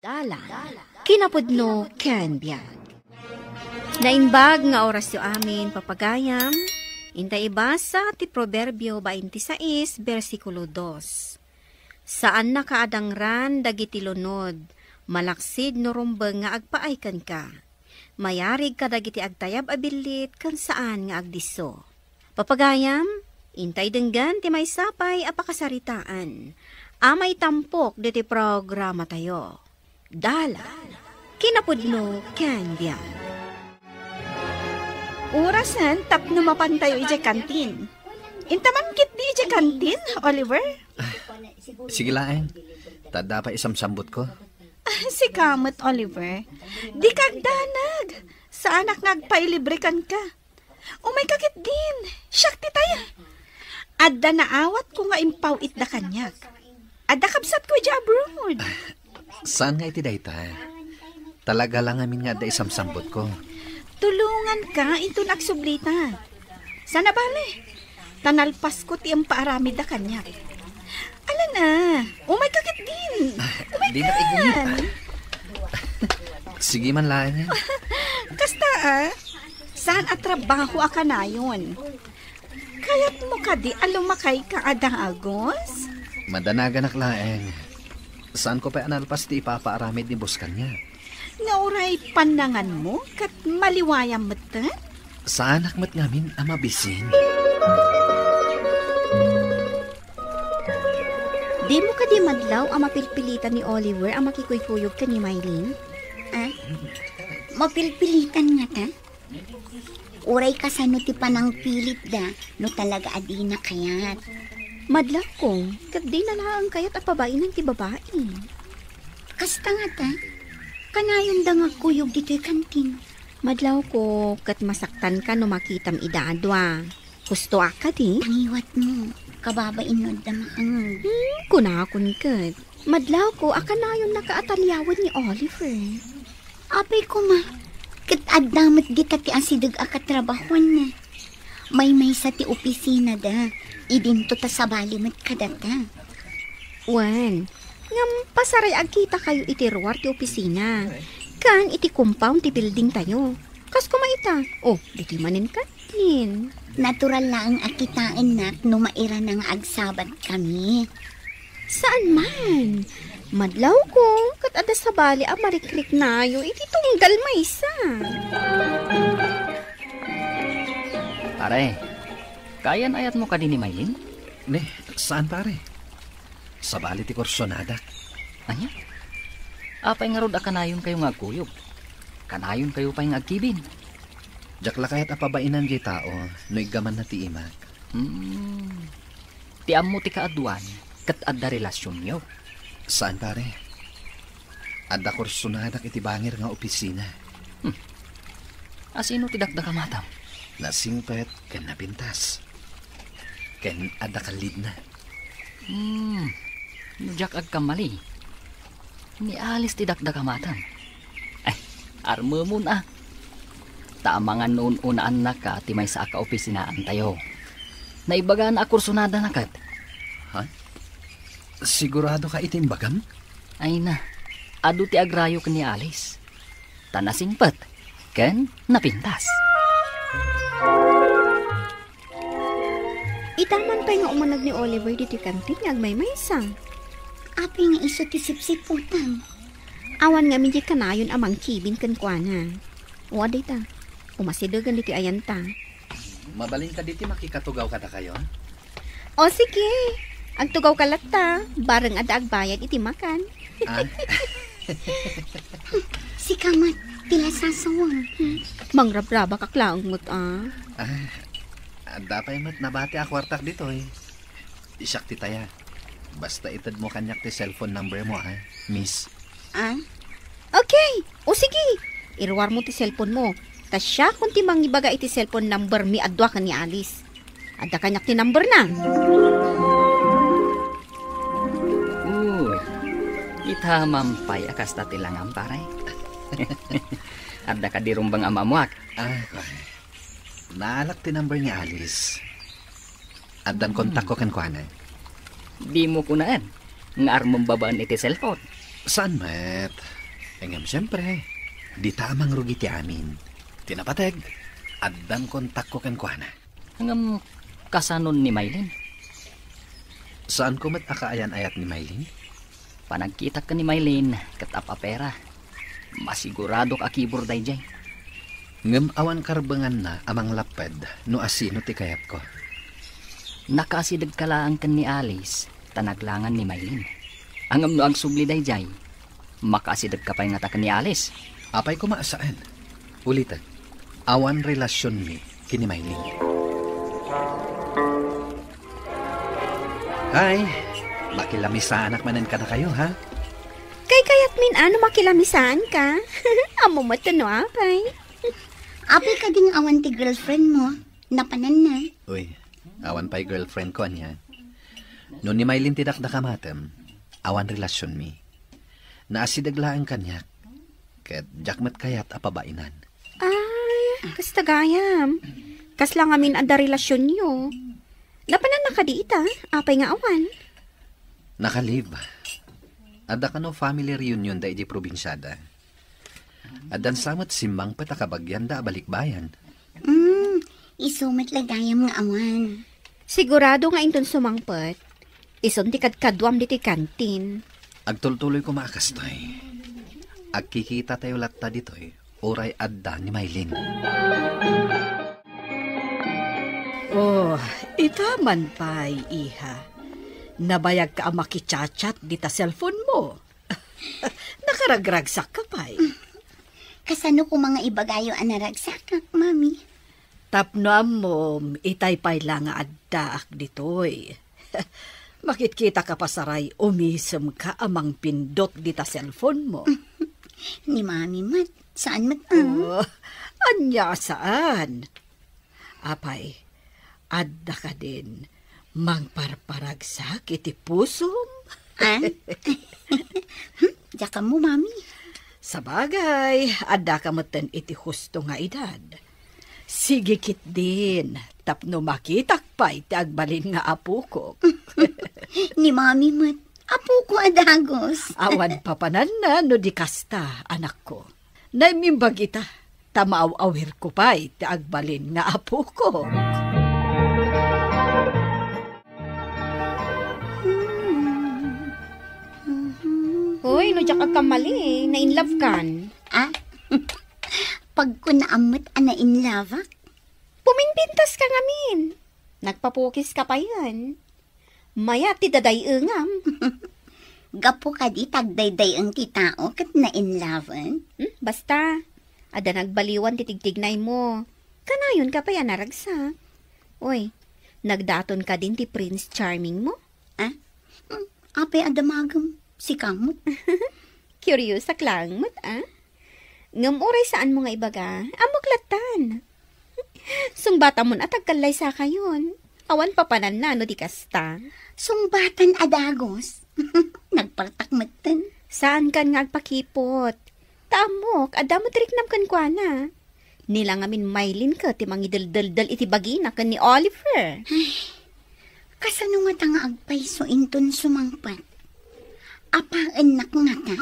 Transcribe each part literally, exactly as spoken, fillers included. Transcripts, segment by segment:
Dalan, kinapudno ken biag. Naimbag nga orasyo amin, papagayam. Inta ibasa ti Proverbio bainte sais, bersikulo dos. Saannaka a dangran dagiti lunod, malaksid no rumbeng nga agpaay kenka. Mayarig kadagiti agtayab a billit ken saan nga agdisso. Papagayam, intay denggen ti maysa pay a pakasaritaan a maitampok ditoy programatayo. Dalan, kinapudno ken biag. Orasen tapno mapantayo idiay kantin. Inta man ketdi idiay kantin, Oliver? Sige laeng. Ta adda pay isamsambutko. Ah, sika met, Oliver. Dika agdanag. Saanak nga agpailibre kenka. Umayka ketdin. Siak ti taya. Adda naawatko nga impaw-itda kaniak. Adda kabsatko idiay abroad. Saan nga iti dayta? Talaga la ngamin nga adda isamsambutko. Tulonganka inton agsublita. Saan a bale? Ta nalpasko ti impaaramidda kaniak. Ala na, umayka ketdin. Umaykan. Dina igumit. Sige man laeng. Kasta, ah. Saan a trabaho a kanayon? Kayatmo kadi a lumakayka a dagus? Madanaganak laeng. Saanko pay a nalpas ti ipapaaramid ni boss kaniak. Nga uray pannanganmo ket maliwayam metten? Saanak met ngamin a mabisin. Dimo kadi madlaw a mapilpilitan ni Oliver a makikuykuyog ken ni Mylene? Ah? Mapilpilitan ngata? Uray kasano ti panangpilitda no talaga a dina kayat? Madlawko, ket dina laeng kayat a pabainan ti babai. Kasta ngata, kanayonda nga agkuyog ditoy kantin. Madlawko, ket masaktanka no makitam ida a dua. Husto a kadi? Tangiwatmo, kababain no adda maangeg. Hmm, kunakon ket. Madlawko a kanayonnaka a taliawen ni Oliver. Apay koma, ket adda met dita ti asideg a katrabahoanna. Maymaysa ti opisinada, idinto ta sabali met kadata. Wen, ngem pasaray agkitakayo iti ruar ti opisina, ken iti compound ti buildingtayo. Kas koma ita, o, ditoy manen ket. Tin. Natural laeng a kitaennak no mairana nga agsabat kami. Saan man? Madlawko, ket adda sabali a marikriknayo iti tunggal maysa. Pare, kayan-ayatmo kadi ni Mylene? Ne, saan, pare? Sabali ti kursonadak. Ania? Apay ngarud a kanayonkayo nga agkuyog? Kanayonkayo pay nga agkibin? Diak la kayat a pabainan diay tao no iggamanna ti imak. Hmm. Ti ammo ti kaaduan, ket adda relasionyo? Saan, pare. Adda kursonadak iti bangir nga opisina. Hmm. Asino ti dakdakamatam? Nasingpet ken napintas. Ken adda kallidna. Hmm, no diak agkamali, ni Alice ti dakdakamatam. Ay, armemon a. Ta amangan no un-unaannaka ti maysa a kaopisinaantayo. Naibagana a kursonadana ket. Ha? Sigurado ka iti imbagam? Ay na, adu ti agrayo ken ni Alice. Ta nasingpet ken napintas. Ita man pay nga umaneg ni Oliver ditoy kantin nga agmaymaysa. Apay nga isu ti sipsiputan? Awan ngamin diay kanayon a mangkibin kenkuana. O, adda ita. Umasidegen ditoy ayanta. Mabalin kadi ti makikatugaw kadakayo? O, sige. Agtugawka latta. Bareng adda agbayad iti makan. Ah. Sika met, ti lasasawang. Mangrabrabakak laeng met, a. Ah, adda pay met nabati a kuartak ditoy. Siak ti taya. Basta itedmo kaniak ti cellphone number mo, a, miss. Ah? Okay. O sige, iruarmo ti cellphone mo. Ta siakon ti mangibaga iti cellphone number mi a dua ken ni Alice. Adda kaniak ti number na. Uy, ita man pay a kasta ti langam, pare. Adda kadi rumbeng a maammuak? Ah, kuan. Naalak ti number ni Alice. Addan kontakko kenkuana. Dimo kunaen nga armem babaen iti cellphone. Saan met? Ngem siempre, dita a mangrugi ti amin. Ti napateg, addan kontakko kenkuana. Ngem kasanon ni Maylin? Saanko met a kaayan-ayat ni Maylin? Panagkitak ken ni Maylin ket ap-apera. Masiguradok a kibur daydiay. Ngem awan karbenganna a manglapped no asino ti kayatko. Nakaasidegka laeng ken ni Alice, ta naglangan ni Maylin. Ngem no agsubli daydiay, makaasidegka pay ngata ken ni Alice. Apay koma a saan? Ulitek, awan relasionmi ken ni Maylin. Hay, makilamesanak manen kadakayo, ha? Kaykayatmin a no makilamesaanka. Ammo met no apay. Apay kadi nga awan ti girlfriend mo? Napananna? Uy, awan pay girlfriend ko, ania. No ni Maylin ti dakdakamatem, awan relasionmi. Naasideg laeng kaniak, ket diak met kayat a pabainan. Ay, kasta gayam. Kasla ngamin adda relasionyo. Napananna kadi ita? Apay nga awan? Naka-leave. Adda kano family reunion da idiay probinsiada. Addan sa met simmangpet a kabagianda a balikbayan. Hmm, isu met la gayam nga awan. Sigurado nga inton sumangpet, isun ti kadkaduam ditoy kantin. Agtultuloy koma a kastoy. Agkikitatayo latta ditoy, uray adda ni Maylin. Oh, ita man pay, iha. Nabayagka a makichat-chat dita cellphone mo. Nakaragragsakka pay. Kasano koma nga ibagayo a naragsakak, Mami? Tapno ammom, itay pay la nga addaak ditoy. Makitkitaka pasaray, umisemka a mangpindot dita cellphone mo. Ni Mami met, saan met, ah? Oh, ania saan? Apay, adda kadin mangparparagsak iti pusom? Ah? Diak ammo, Mami. Sabagay, addaka metten iti husto nga edad. Sige ketdin, tapno makitak pay ti agbalin nga apokok. Ni Mami met, apoko a dagus. Awan papananna no di kasta, anakko. Naimbag ita, ta maaw-awirko pay ti agbalin nga apokok. Hoy, no diak agkamali, na-in love kan? Ah? Pagkunaam met a na-in love-ak? Puminpintas ka ngamin. Nagpapukis ka payen. Mayat ti daday-engam. Gapu kadi ta agdayday-eng ti tao ket na-in love-en? Hmm, basta, adda nagbaliwan ti tigtignay mo. Kanayon ka pay a naragsak. Oy, nagdaton kadin ti Prince Charming mo? Ah? Hmm, apay a damagem? Sika met? Curious ak laeng met, ah? Ngem uray saan mo nga ibaga, ammok lattan. Sungbatamon a tagkallaysakayon. Awan papananna no di kasta. Sungbatan a dagus. Nagpartak metten. Saan kan nga agpakipot? Ta ammok, adda met riknam kenkuana. Ni la ngamin Maylin ket ti mangideldeldel iti bagina ken ni Oliver. Ay, kasano ngata nga agpayso inton sumangpet? Apaennak ngata?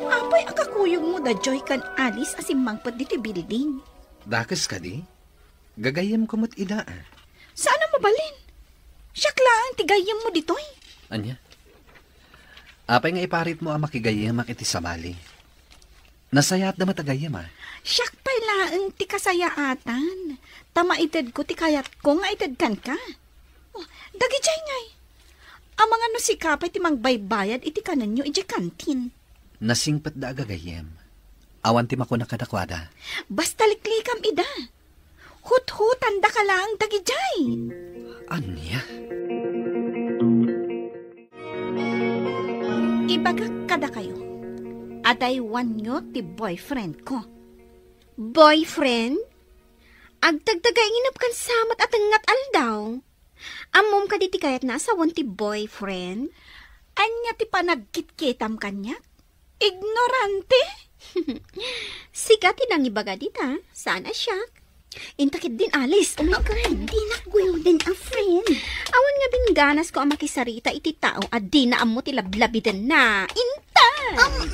Apay a kakuyogmo da Joy ken Alice a simmangpet ditoy building? Dakes kadi? Gagayyemko met ida, a. Saan a mabalin? Siak laeng ti gayyemmo ditoy. Ania? Apay nga iparitmo a makigayyemak iti sabali? Nasayaatda met a gayyem, a. Siak pay laeng ti kasayaatan, ta maitedko ti kayatko nga ited kenka. Oh, dagidiay ngay. Amangan no sika pay ti mangbaybayad iti kanenyo idiay kantin. Nasingpetda a gagayyem. Awan ti makuna kadakuada. Basta liklikam ida. Huthutandaka laeng dagidiay. Ania? Ibagak kadakayo, adaywanyo ti boyfriendko. Boyfriend? Agtagtagainep kan samat a tengnga aldaw. Ammom kadi ti kayatna a sawen ti boyfriend? Ania ti panagkitkitam kaniak? Ignorante? Sika ti nangibaga dita, saan a siak. Inta ketdin, Alice. Oh my God. Dinak guyoden a friend. Awan nga bingganas ko a makisarita iti tao a dina ammo ti lablabidenna. Inta!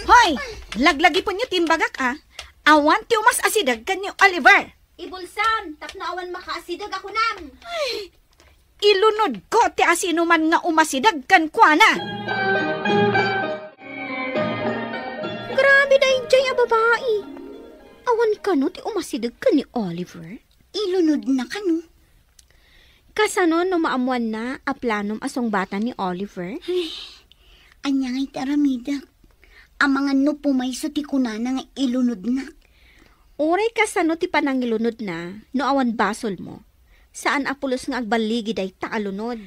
Hoy! Laglagipenyo ti imbagak, a. Awan ti umas-asideg ken ni Oliver. Ibulsam, tapno awan makaasideg a kunam. Ilunodko ti asinoman nga umasideg kenkuana. Grabe daydiay a babai. Awan kano ti umasideg ken ni Oliver? Ilunodna kano. Kasano no maammoanna a planom a sungbatan ni Oliver? Ania ngay ti aramidek? Amangan no pumayso ti kunana nga ilunodnak. Uray kasano ti panangilunodna, no awan basolmo, saan a pulos nga agballigi dayta a lunod.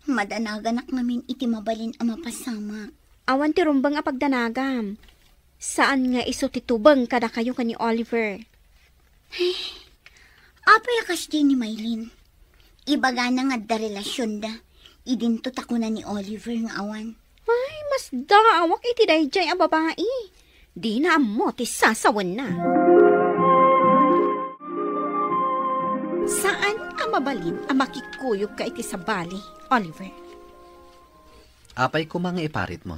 Madanaganak ngamin iti mabalin a mapasamak. Awan ti rumbeng a pagdanagam. Saan nga isu ti tubeng kadakayo ken ni Oliver. Apay a kasdiay ni Maylin? Ibagana nga adda relasionda. Idinto ta kuna ni Oliver nga awan. Ay, masdaawak iti daydiay a babai. Dina ammo ti sasawenna. Saan a mabalin a makikuyogka iti sabali, Oliver. Apay koma nga iparitmo?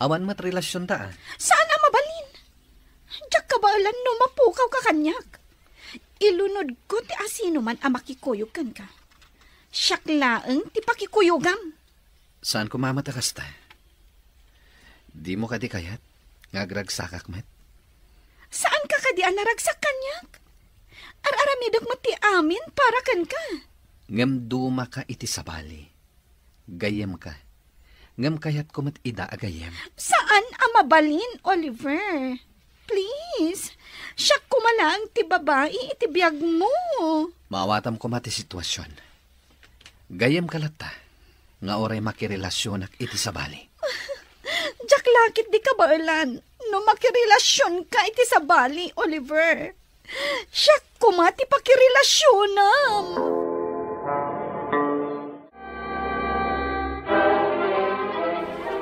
Awan met relasionta, a. Saan a mabalin? Diak kabaelan no mapukawka kaniak. Ilunodko ti asinoman a makikuyog kenka. Siak laeng ti pakikuyogam. Saan koma met a kasta? Dimo kadi kayat nga agragsakak met? Saanka kadi a naragsak kaniak? Ar-aramidek met ti amin para kenka. Ngem dumaka iti sabali. Gayyemka. Ngem kayatko met ida a gayyem. Saan a mabalin, Oliver. Please, siak koma laeng ti babai iti biagmo. Maawatam koma ti situasion. Gayyemka latta nga uray makirelasionak iti sabali. Diak la ketdi kabaelan no makirelasionka iti sabali, Oliver. Siak koma ti pakirelasionam.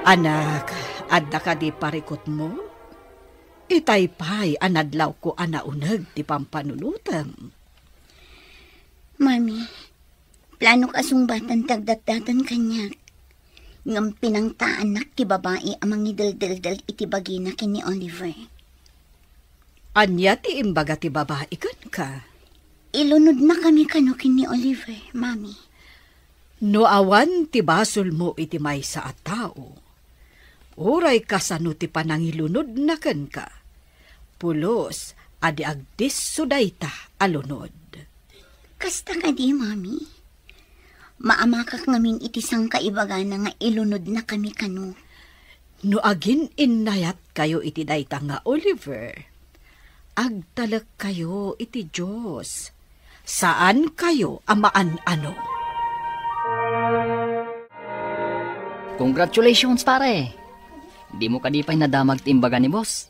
Anak, adda kadi parikutmo? Itay pay a nadlawko a nauneg ti pampanunotem. Mami, planok a sungbatan ti agdatdatan kaniak. Ngem pinangtaannak ti babai a mangideldeldel iti bagina ken ni Oliver. Ania ti imbaga ti babai kenka? Ilunodnakami kano ken ni Oliver, Mami. No awan ti basolmo iti maysa a tao, uray kasano ti panangilunodna kenka, pulos a di agdisso dayta a lunod. Kasta kadi, Mami? Maamakak ngamin iti sangkaibagana nga ilunodnakami kano. No agin-innayatkayo iti dayta nga Oliver, agtalekkayo iti Dios. Saankayo a maan-ano. Congratulations, pare! Dimo kadi pay nadamag ti imbaga ni boss?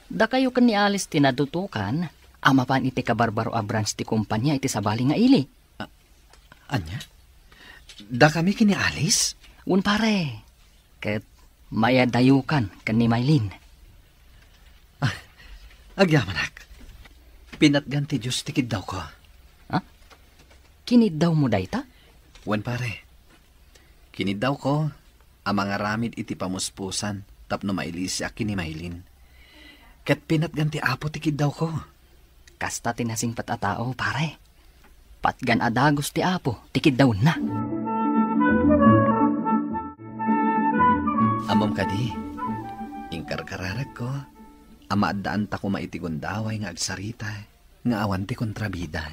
Dakayo ken ni Alice ti nadutokan a mapan iti kabarbaro a branch ti kompania iti sabali nga ili. A-, ania? Dakami ken ni Alice? Wen, pare. Ket mayadayokan ken ni Maylin. Ah, agyamanak. Pinatgan ti Dios ti kiddawko. Ha? Kiniddawmo dayta? Wen, pare. Kiniddawko a mangaramid iti pamuspusan tapno mailisiak ken ni Maylin. Ket pinatgan ti Apo ti kiddawko. Kasta ti nasingpet a tao, pare. Patgan a dagus ti Apo ti kiddawenna. Ammom kadi, inkarkararagko a maaddaanta koma iti gundaway nga agsarita nga awan ti kontrabida.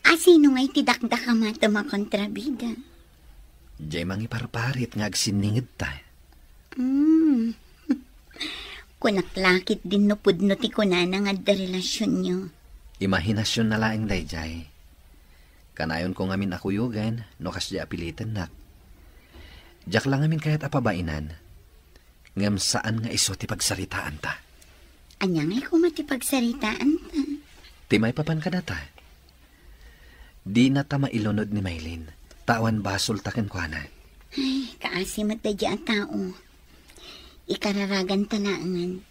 Asino ngay ti dakdakamatem a kontrabida? Diay mangiparparit nga agsinningedta. Hmm. Kunak la ketdin no pudno ti kunana nga adda relasionyo. Imahinasionna laeng daydiay. Kanayonko ngamin a kuyogen no kasdiay a pilitennak. Diak la ngamin kayat a pabainan. Ngem saan nga isu ti pagsaritaanta. Ania ngay koma ti pagsaritaanta? Ti maipapan kadata. Dinata mailunod ni Maylin, ta awan basolta kenkuana. Ay, kaasi met daydiay a tao. Ikararaganta laengen.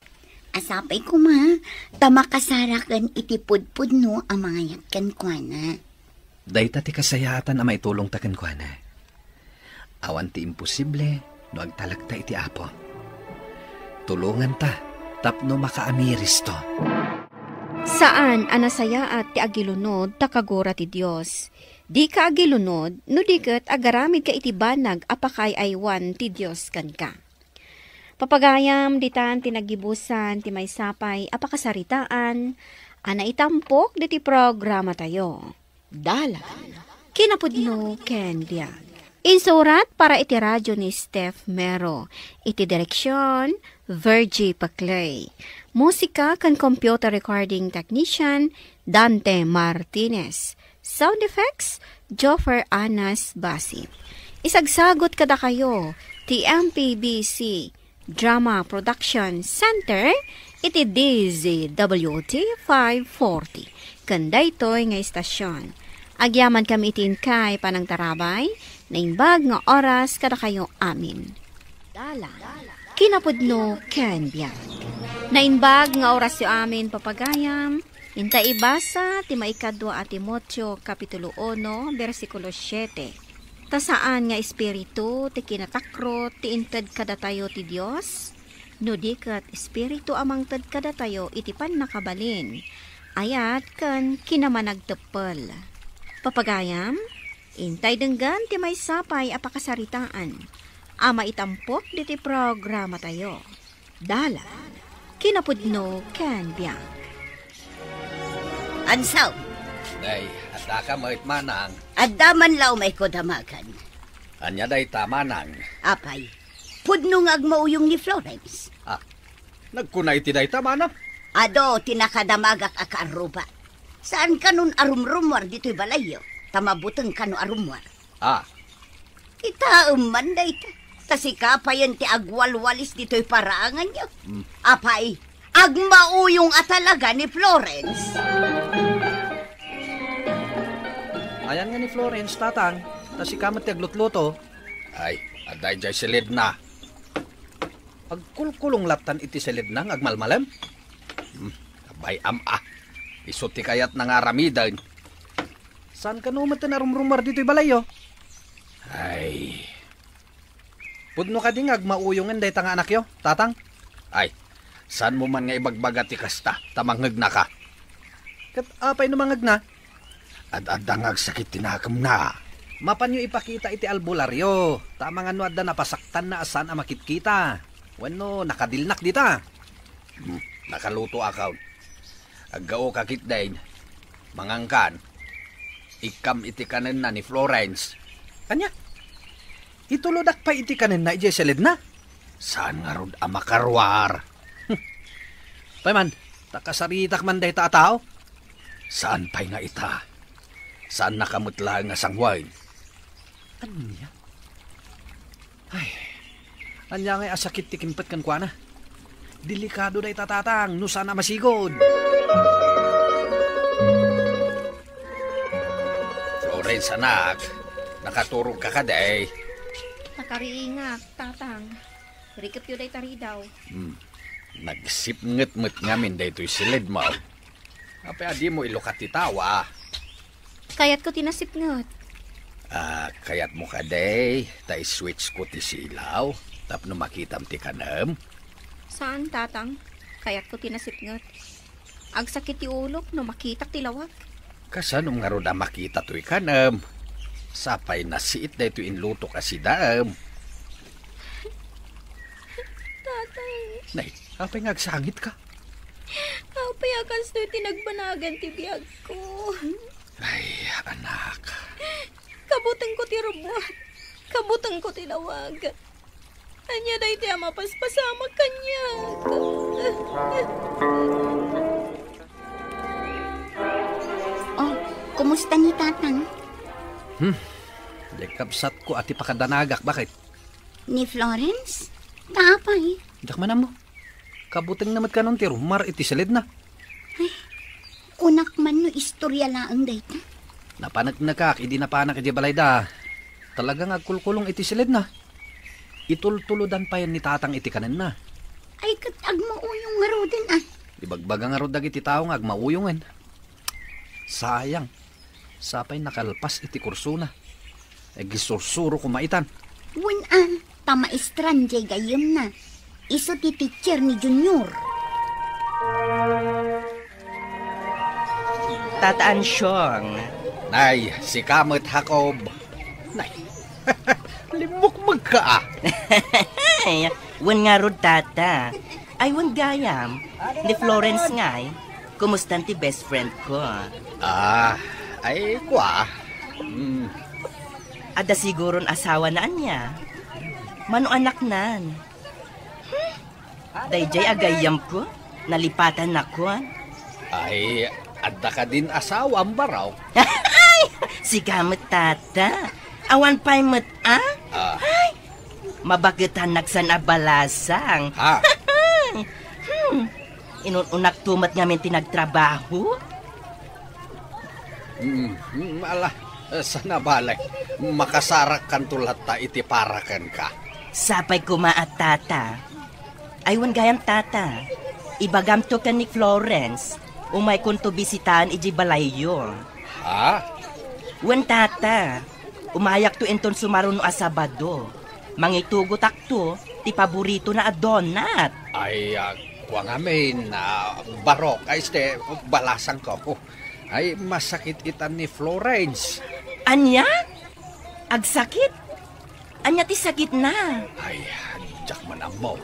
a sapay koma ta makasaraken iti pudpudno a mangayat kenkuana. Dayta ti kasayaatan a maitulongta kenkuana. Awan ti imposible no agtalekta iti Apo. Tulonganta tapno makaamiristo. Saan a nasayaat ti agilunod ta kagura ti Dios. Dika agilunod no di ket agaramidka iti banag a pakaay-aywan ti Dios kenka. Papagayam, ditan ti naggibusan ti maysa pay a pakasaritaan a naitampok ditoy programatayo. Dalan, kinapudno ken biag. Insurat para iti radio ni Steph Mero. Iti direksyon, Virgie Paclay. Musika ken computer recording technician, Dante Martinez. Sound effects, Joffer Anas Basip. Isagsagot kadakayo ti M P B C Drama Production Center iti D Z W T five forty. Ken daytoy nga istasyon, agyaman kami iti inkay panangtarabay, naimbag nga oras kadakayo amin. Dalan, kinapudno ken biag. Naimbag nga orasyo amin, papagayam. Inta ibasa ti maikadua a Timoteo, Kapitulo uno, bersikulo siete. Ta saan nga espiritu ti kinatakrot ti inted kadatayo ti Dios, no di ket espiritu a mangted kadatayo iti pannakabalin, ayat ken kinamanagteppel. Papagayam, intay denggen ti maysa pay a pakasaritaan a maitampok ditoy programatayo. Dalan, kinapudno ken biag. Ansaw! Nay, addaka met, manang. Adda man la umay ko damagan. Ania dayta, manang? Apay, pudno nga agmauyong ni Florence. Ah, nagkuna iti dayta, manang? Adu ti nakadamagak a kaarruba. Saan kanon a rumrumuar ditoy balayyo, ta mabuteng kano a rummuar. Ah. Kitaem man dayta. Ta sika payen ti agwalwalis ditoy paraanganyo. Hmm. Apay, agmauyong a talaga ni Florence. Ayan nga ni Florence, tatang, ta sika met ti aglutluto. Ay, adda idiay siledna. Agkulkulong lattan iti siledna nga agmalmalem? Hmm, abay, am-a. Isu ti kayatna nga aramiden. Saan kano met a rumrumuar ditoy balayyo? Ay. Pudno kadi nga agmauyongen dayta nga anakyo, tatang? Ay, saanmo man nga ibagbaga ti kasta, ta mangegnaka. Ket apay no mangegna? Ad-adda nga agsakit ti nakemna. Mapanyo ipakita iti albularyo, ta amangan no adda napasaktanna a saan a makitkita. Wenno nakadilnak dita. Hmm, nakalutoakon. Aggaoka ketdin. Mangankan. Ikkam iti kanenna ni Florence. Ania? Itulodak pay iti kanenna idiay siledna? Saan ngarud a makaruar? Hmm. Pay man, ta kasaritak man dayta a tao? Saan pay nga ita? Saannaka met laeng a sanguen. Ania? Ay, ania ngay a sakit ti kimpet kenkuana? Delikado dayta, tatang, no saan a masigud. Florence, anak, nakaturogka kadi? Nakariingak, tatang. Rikepyo dayta ridaw. Hmm. Nagsipnget met ngamin daytoy siledmo. Apay a dimo ilukat ti tawa? Kayatko ti nasipnget. Ah, kayatmo kadi ta i-switch ko ti silaw tapno makitam ti kanem? Saan, tatang. Kayatko ti nasipnget. Agsakit ti ulok no makitak ti lawag. Kasano ngarud a makita toy kanem? Sapay nasiit daytoy inlutok a sidaem. Tatang. Nay, apay nga agsangitka? Apay a kastoy ti nagbanagan ti biagko? Ay, anak. Kabutengko ti rubbuat. Kabutengko ti lawag. Ania daytoy a mapaspasamak kaniak? Oh, kumusta ni Tatang? Hmm, diay kabsatko a ti pakadanagak, baket. Ni Florence? Ta apay? Diak man ammo. Kabutengna met kanon ti rummuar iti siledna. Ay, kunak man no istorya laeng dayta. Napaneknekak idi napanak idiay balayda. Talaga nga agkulkulong iti siledna. Itultulodan payen ni Tatang iti kanenna. Ay, ket agmauyong ngaruden, a. Ibagbaga ngarud dagiti tao nga agmauyongen. Sayang. Sapay nakalpas iti kursona. Agisursuro koma itan. Wen, a, ta maestran jay gayyemna. Isu ti teacher ni Junior. Tata Ansyong. Nay, sika met, Jacob. Nay, limmukmegka, a. Wen ngarud, Tata. Ay, wen gayam. Ni Florence ngay. Kumustan ti best friend ko? A, ay, kua. Mm. Adda siguron asawana ania? Mano anaknan? Daydiay a gayyemko, nalipatannakon. Ay, adda kadin asawam, barok? Ay, sika met, Tata. Awan pay met, a? A. Ay, mabaketannak san a balasang. A. Hmm. Inun-unakto met ngamin ti nagtrabaho. Mm, mm, ala, saan a bale, makasarakkanto latta iti para kenka. Sapay koma a, Tata. Ay, wen gayam, Tata. Ibagamto ken ni Florence. Umaykonto bisitaen idiay balayyo. Ha? Wen, Tata. Umayakto inton sumaruno a Sabado. Mangitugotakto ti paboritona a donut. Ay, a, kua ngamin, a, barok. Ay, este, balasangko. Ay, masakit itan ni Florence. Ania? Agsakit? Ania ti sakitna? Ay, diak man ammo.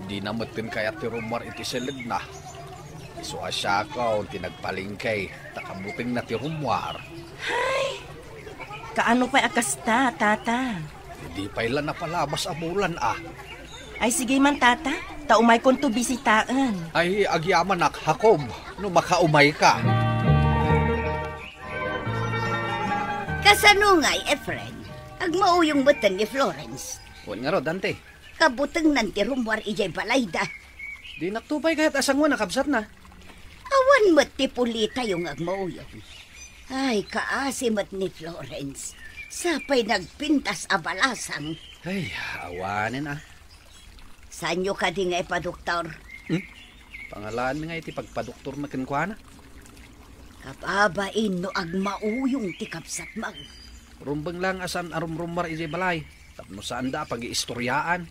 Dina metten kayat ti rummuar iti siledna. Isu a siakon ti nagpalengke, ta kabutengna ti rummuar. Ay, kaano pay a kasta, Tata? Idi pay la napalabas a bulan, a. Ay, sige man, Tata. Ta umaykonto bisitaen. Ay, agyamanak, Jacob, no makaumayka. Kasano ngay, Efren? Agmauyong metten ni Florence. Wen ngarud, Dante. Kabutengnan ti rummuar idiay balayda. Dinakto pay kayat a sangoan a kabsatna. Awan met ti pulitayo nga agmauyong. Ay, kaasi met ni Florence. Sapay nagpintas a balasang. Ay, awanen, a. Saanyo kadi nga ipadoktor? Hmm? Pangalaanmi nga iti pagpadoktorna kenkuana. Kababain no agmauyong ti kabsatmo. Rumbeng lang a saan a rumrummuar idiay balay tapno saanda a pagiistoriaan.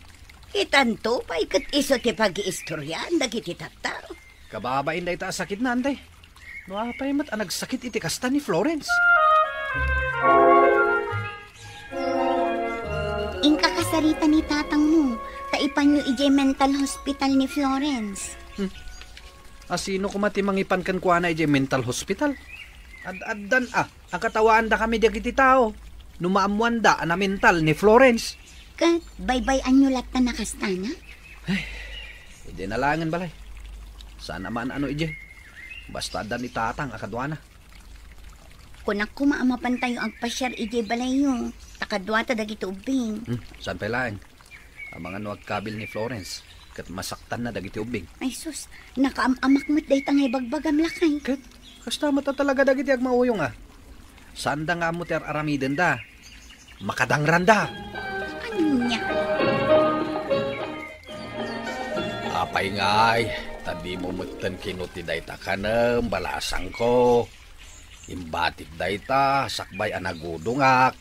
Itanto pay ket isu ti pagiistoriaan dagiti tattao. Kababain dayta a sakitna, Ante. No apay met a nagsakit iti kasta ni Florence? Inka kasarita ni tatangmo, ta ipanyo idiay mental hospital ni Florence. Hmm. A sino koma ti mangipan kenkuana idiay mental hospital? Ad-addan a, akatawaandakami dagiti tao no maammoanda a namental ni Florence. Ket baybay-anyo latta a kastana? Ay, idi na laengen balay. Saan a maan-ano idiay. Basta adda ni tatang a kaduana. Kunak koma a mapantayo agpasiar idiay balayyo, ta kaduata dagiti ubbing. Hmm, saan pay laeng? Amangan no agkabil ni Florence, ket masaktanna dagiti ubbing. Ay sus, nakaam-amak met dayta nga ibagbagam, lakay. Ket, kasta met a talaga dagiti agmauyong, a. Saanda nga ammo ti ar-aramidenda. Makadangranda. Ania? Apay ngay, ta dimo metten kinuti dayta kanem, balasangko. Imbatik dayta, sakbay a nagudongak.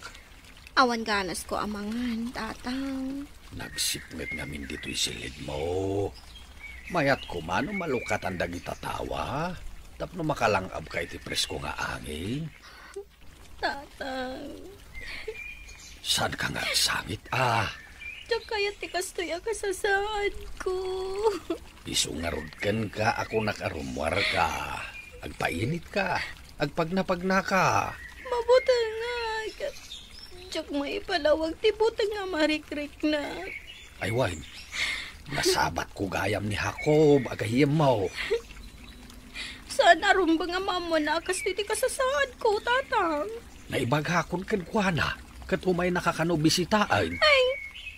Awan ganasko a mangan, tatang. Nagsipnget ngamin ditoy silidmo. Mayat koma no malukatan dagita tawa, tapno makalang-abka iti presko nga angin. Tatang. Saanka nga agsangit, a? Diak kayat ti kastoy a kasasaadko. Isu ngarud kenka a kunak a rummuarka. Agpainitka. Agpagnapagnaka. Mabutengak. Diak maipalawag ti buteng a marikriknak. Ay wen, nasabatko gayam ni Jacob a gayyemmo. Saan a rumbeng a maammoanna a kastoy ti kasasaadko, tatang. Naibagakon kenkuana, ket umaynaka kano bisitaen. Ay,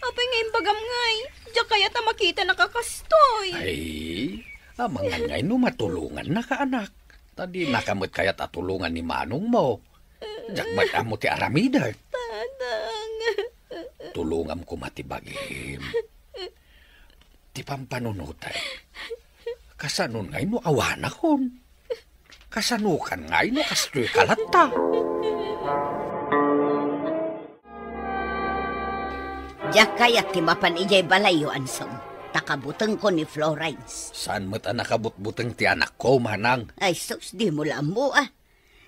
apay nga imbagam ngay, diak kayat a makitana a kastoy. Ay, amangan ngay no matulongannaka, anak. Ta dinaka met kayat a tulongan ni manongmo. Diak met ammo ti aramidek. Tatang. Tulongam koma ti bagim. Ti pampanunoten. Kasanon ngay no awanakon? Kasanokan ngay no kastoy ka latta? Diak kayat ti mapan idiay balayyo, Ansom. Ta kabutengko ni Florence. Saan met a nakabutbuteng ti anakko, manang? Ay sus, dimo la ammo, a.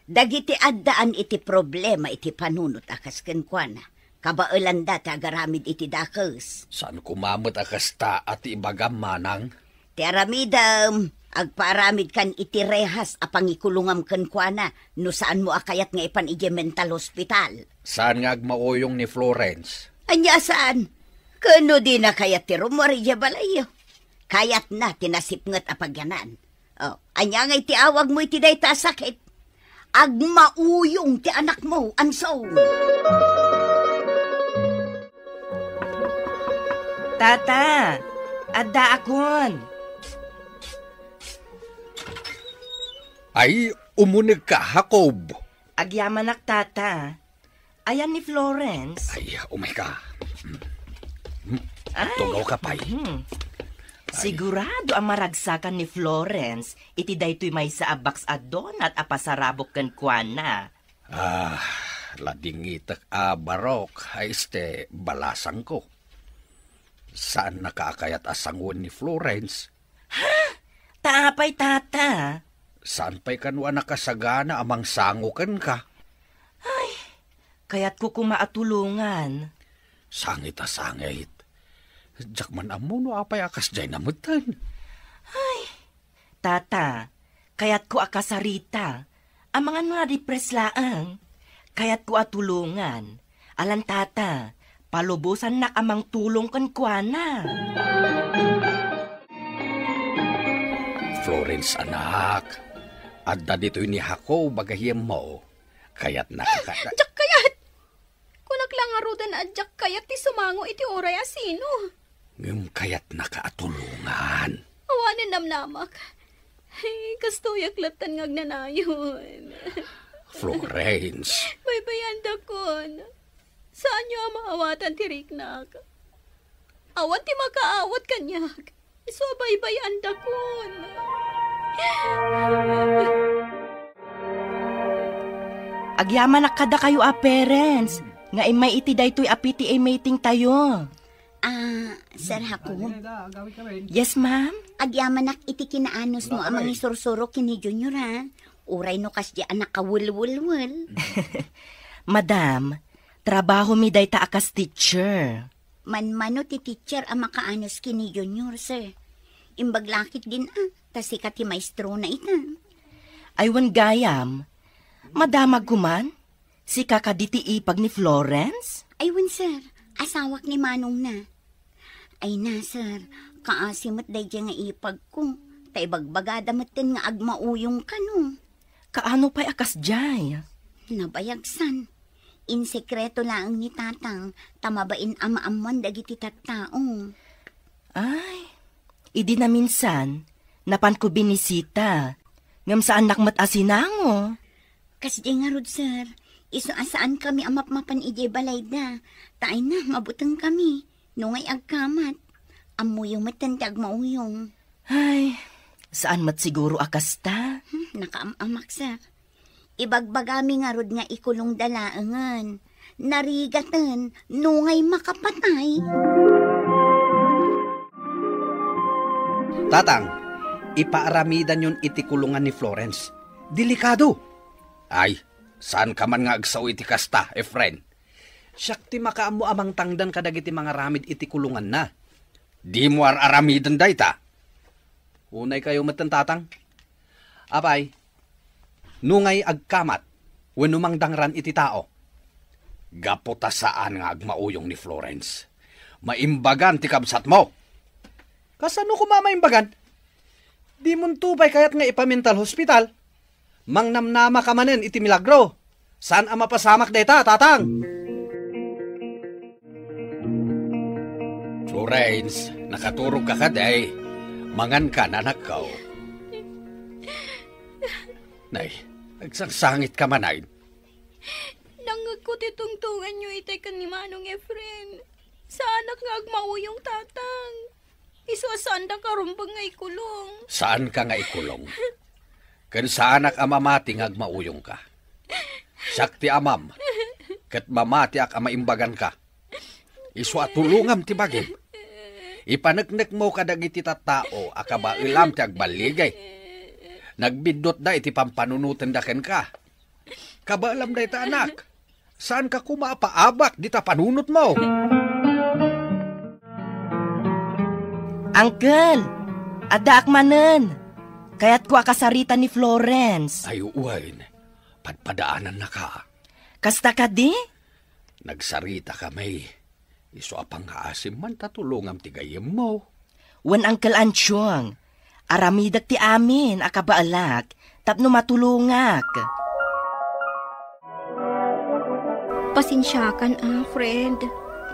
Dagiti addaan iti problema iti panunot a kas kenkuana, kabaelanda ti agaramid iti dakes. Saan koma met a kasta a ti ibagam, manang? Ti aramidem, agpaaramidkan iti rehas a pangikulongam kenkuana no saanmo a kayat nga ipan idiay mental hospital. Saan nga agmauyong ni Florence? Ania saan? Ken no dina kayat ti rummuar idiay balayyo? Kayatna ti nasipnget a pagyanan. Oh, ania ngay ti awagmo iti dayta a sakit? Agmauyong ti anakmo, Ansom. Tata, addaakon. Ay, umunegka, Jacob. Agyamanak, Tata. Ayan ni Florence? Ay, umay ka. Hmm. Hmm. Ay. Tugaw ka pay. Hmm. Ay. Sigurado a maragsakan ni Florence iti daytoy maysa a box a donut a pasarabok kenkuana. Ah, ladingitek a barok, ay este, balasangko. Saannaka a kayat a sangoen ni Florence? Ha? Ta apay, Tata? Saan pay kano a nakasagana a mangsango kenka? Ay, kayatko koma a tulongan. Sangit a sangit. Diak man ammo no apay a kasdiay na metten. Ay, Tata, kayatko a kasarita. Amangan no na-depress laeng. Kayatko a tulongan. Alan, Tata, palubosannak a mangtulong kenkuana. Florence, anak, adda ditoy ni Jacob a gayyemmo. Kayatnaka ka- Diak kayat! Kunak la ngaruden a diak kayat ti sumango iti uray a sino. Ngem kayatnaka a tulongan. Awanen namnamak. Ay, kastoyak lattan nga agnanayon. Florence. Baybayandakon. Saanyo a maawatan ti riknak. Awan ti makaawat kaniak. Isu a baybayandakon. Agyamanak kadakayo a parents, nga immay iti daytoy a P T A meeting tayo. Ah, Sir Jacob? Yes, ma'am? Agyamanak iti kinaanusmo a mangisursurok ken ni Junior, a. Uray no kasdi a nakawelwelwel. Madam, trabahomi dayta a kas teacher. Manmano ti teacher a makaanus ken ni Junior, sir. Imbag la ketdin a, ta sika ti maestrona ita. Ay, wen gayam, madamagko man? Sika kadi ti ipag ni Florence? Ay, wen, sir. Asawak ni manongna. Ay na, sir. Kaasi met daydiay nga ipagko. Ta ibagbagada metten nga agmauyong kano. Kaano pay a kasdiay? Nabayagsan. Insekreto laeng ni tatang, ta mabain a maammoan dagiti tattao. Ay, idi naminsan, napanko binisita. Ngem saannak met a sinango. Kasdi ngarud, sir. Isu a saankami a mapmapan idiay balayda. Ta ay na, mabutengkami. Nungay agkamat. Ammoyo metten ti agmauyong. Ay, saan met siguro a kasta? Hmm, nakaam-amak, sir. Ibagbagami ngarud nga ikulongda laengen. Narigaten, nungay makapatay. Tatang, ipaaramidanyon iti kulongan ni Florence. Delikado. Ay, saanka man nga agsao iti kasta, Efren. Siak ti makaammo a mangtangdan kadagiti mangaramid iti kulonganna. Dimo ar-aramiden dayta. Unaykayo metten, tatang. Apay, nungay agkamat wenno mangdangran iti tao, gapu ta saan nga agmauyong ni Florence, maimbagan ti kabsatmo. Kasano koma maimbagan? Dimonto pay kayat nga ipa-mental hospital? Mangnamnama ka manen iti milagro. Saan a mapasamak dayta, tatang? Florence, nakaturog ka kadi? Mangan ka, anakko. Nay, agsangsangit ka man, ay. Nangngegko ti tungtonganyo itay ken ni Manong Efren. Saanak nga agmauyong, tatang. Isu a Saandaka rumbeng nga ikulong. Saanka nga ikulong. Ken saanak a mamati nga agmauyongka. Siak ti amam, ket mamatiak a maimbaganka. Isu a tulongam ti bagim. Ipaneknekmo kadagiti tattao a kabaelam ti agbaligi. Nagbiddutda iti pampanunotenda kenka. Kabaelam dayta, anak. Saanka koma a paabak dita panunotmo. Uncle, addaak manen. Kayatko a kasarita ni Florence. Ay, wen. Padpadaanannaka. Kasta kadi? Nagsarita kami. Isu a pangngaasim man ta tulongam ti gayyemmo. Wen, Uncle Antiong, aramidek ti amin a kabaelak tapno matulongak. Pasensiakan a, friend,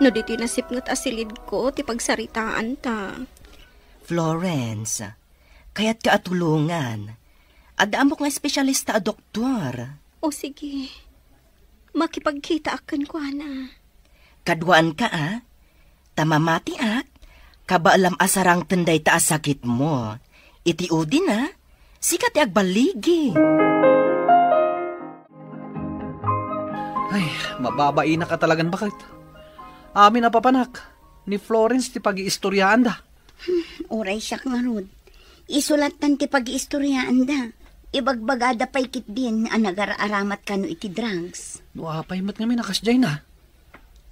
no ditoy nasipnget a silidko ti pagsaritaanta. Florence, kayatka a tulongan. Adda ammok nga espesyalista a doktor. O sige, makipagkitaak kenkuana. Kaduaanka a, ta mamatiak, kabaelam a sarangten dayta a sakitmo. Iti udin a, sika ti agballigi. Ay, mababainak a talagan baket. Amin a papanak, ni Florence ti pagiistoriaanda. Uray siak ngarud. Isu lattan ti pagiistoriaanda. Ibagbagada pay ketdin a nagar-aramat kano iti drugs. No apay met ngamin a kasdiay na?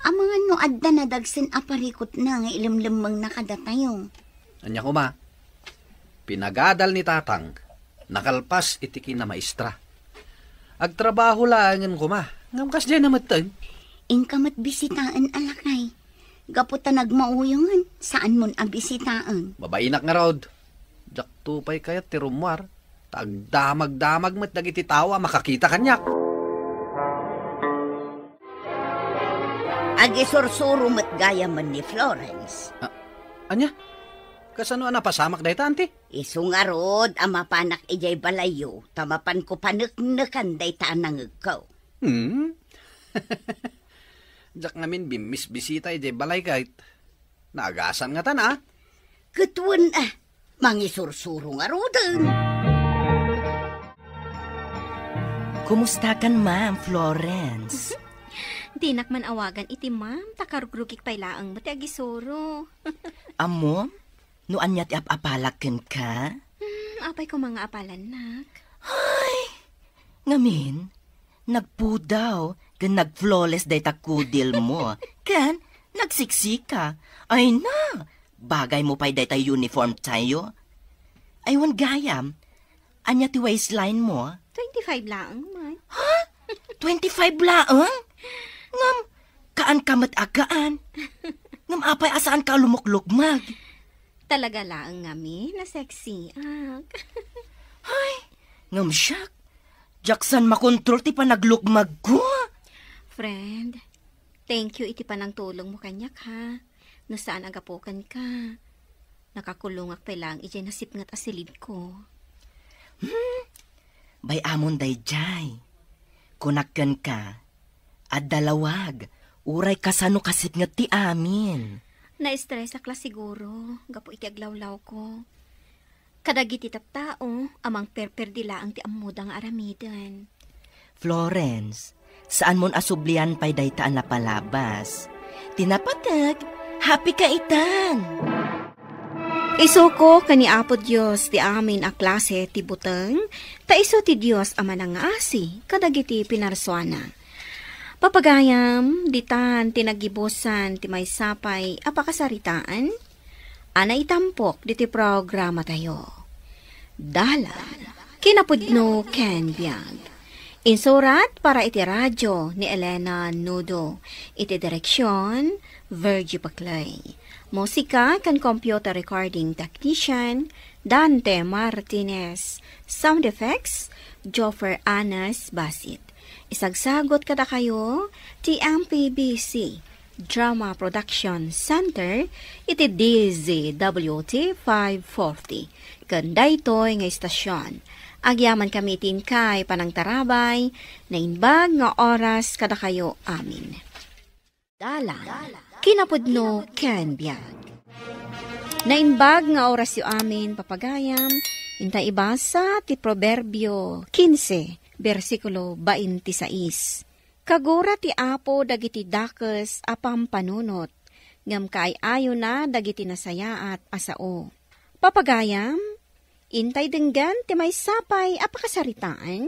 Amangan no adda nadagsen a parikutna nga ilemlemmengna kadatayo. Ania koma, pinagadal ni Tatang, nakalpas iti kinamaestra. Agtrabaho laengen koma, ngem kasdiay na metten. Inka met bisitaen a lakay. Gapu ta nagmauyongen, saanmon a bisitaen. Mabainak ngarud. Diakto pay kayat ti rummuar, ta agdamagdamag met dagiti tao a makakita kaniak. Agisursuro met gayamen ni Florence. Ah, ania? Kasano a napasamak dayta, anti? Isu ngarud a mapanak idiay balayyo, ta mapanko paneknekan dayta a nangegko. Hmm? Diak ngamin bimmisbisita idiay balay ket naagasan ngatan a. Ket wen a, mangisursuro ngaruden. Kumustakan, Ma'am Florence? Dinak man awagan iti ma'am, ta karugrugik pay laeng met ti agisuro. Ammom, no ania ti ap-apalak kenka? Hmm, apay koma nga apalannak? Ay! Ngamin, nagpudaw ken nagflawless dayta kudilmo, ken nagsiksika. Ay na, bagaymo pay dayta uniform tayo. Ay, wen gayam, ania ti waistline mo? Twenty-five laeng man. Ha? Twenty-five laeng? Ngem, kaanka met a gaan. Ngem apay a saanka a lumuklukmag? Talaga laeng ngamin a sexy, ak. Ay, ngem siak, diak saan makontrol ti panaglukmagko. Friend, thank you iti panangtulongmo kaniak, ha. No saan a gapu kenka, nakakulongak pay laeng idiay nasipnget a silidko. Hmm, bay-amon daydiay. Kunak kenka, adda lawag, uray kasano kasipnget ti amin. Naestresak la siguro gapu iti aglawlawko. Kadagiti tattao a mangperperdi laeng ti ammoda nga aramiden. Florence, saanmon a sublian pay dayta a napalabas. Ti napateg, happy ka itan! Isuko ken ni Apo Dios ti amin a klase ti buteng, ta isu ti Dios a manangngaasi kadagiti pinarsuana. Papagayam, ditan ti naggibusan ti maysa pay a pakasaritaan a naitampok diti programatayo. Dalan, kinapudno ken biag. Insurat para iti radio ni Elena Nudo. Iti direksion, Virgie Paclay. Musika ken computer recording technician, Dante Martinez. Sound effects, Joffer Anas Basit. Isagsagot kadakayo ti M P B C Drama Production Center iti D Z W T five forty. Ken daytoy nga istasion, agyamankami iti inkay panangtarabay, naimbag nga oras kadakayo amin. Dalan, kinapudno ken biag. Naimbag nga orasyo amin, papagayam, inta ibasa ti Proverbio quince, bersikulo twenty-six. Kagura ti Apo dagiti dakes a pampanunot, ngem kaay-ayona dagiti nasayaat a sao. Papagayam, intay denggen ti maysa pay a pakasaritaan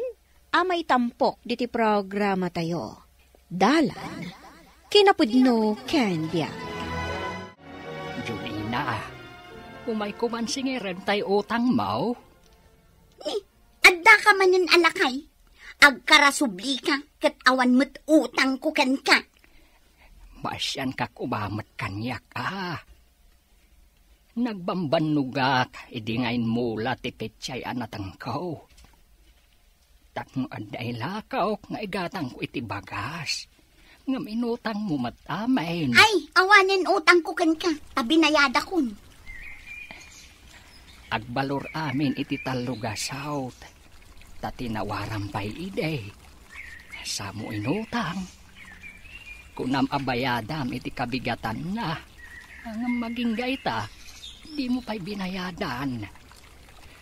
a maitampok diti programatayo. Dalan, kinapudno ken biag. Julina, umayko man singirem tay utangmo? Ni, adda ka manen a lakay. Agkarasublika ket awan met utangko kenka. Maasianka koma met kaniak, a. Nagbambannogak idi nga immula ti petsay a natengko. Tapno adda ilakok nga igatangko iti bagas, ngem inutangmo met amin. Ay, awanen utangko kenka, ta binayadakon. Agbalor amin iti tallo a saut, ta tinawaram pay idi. Samo inutang. Kunam a bayadam iti kabigatanna. Ngem agingga ita, dimo pay binayadan.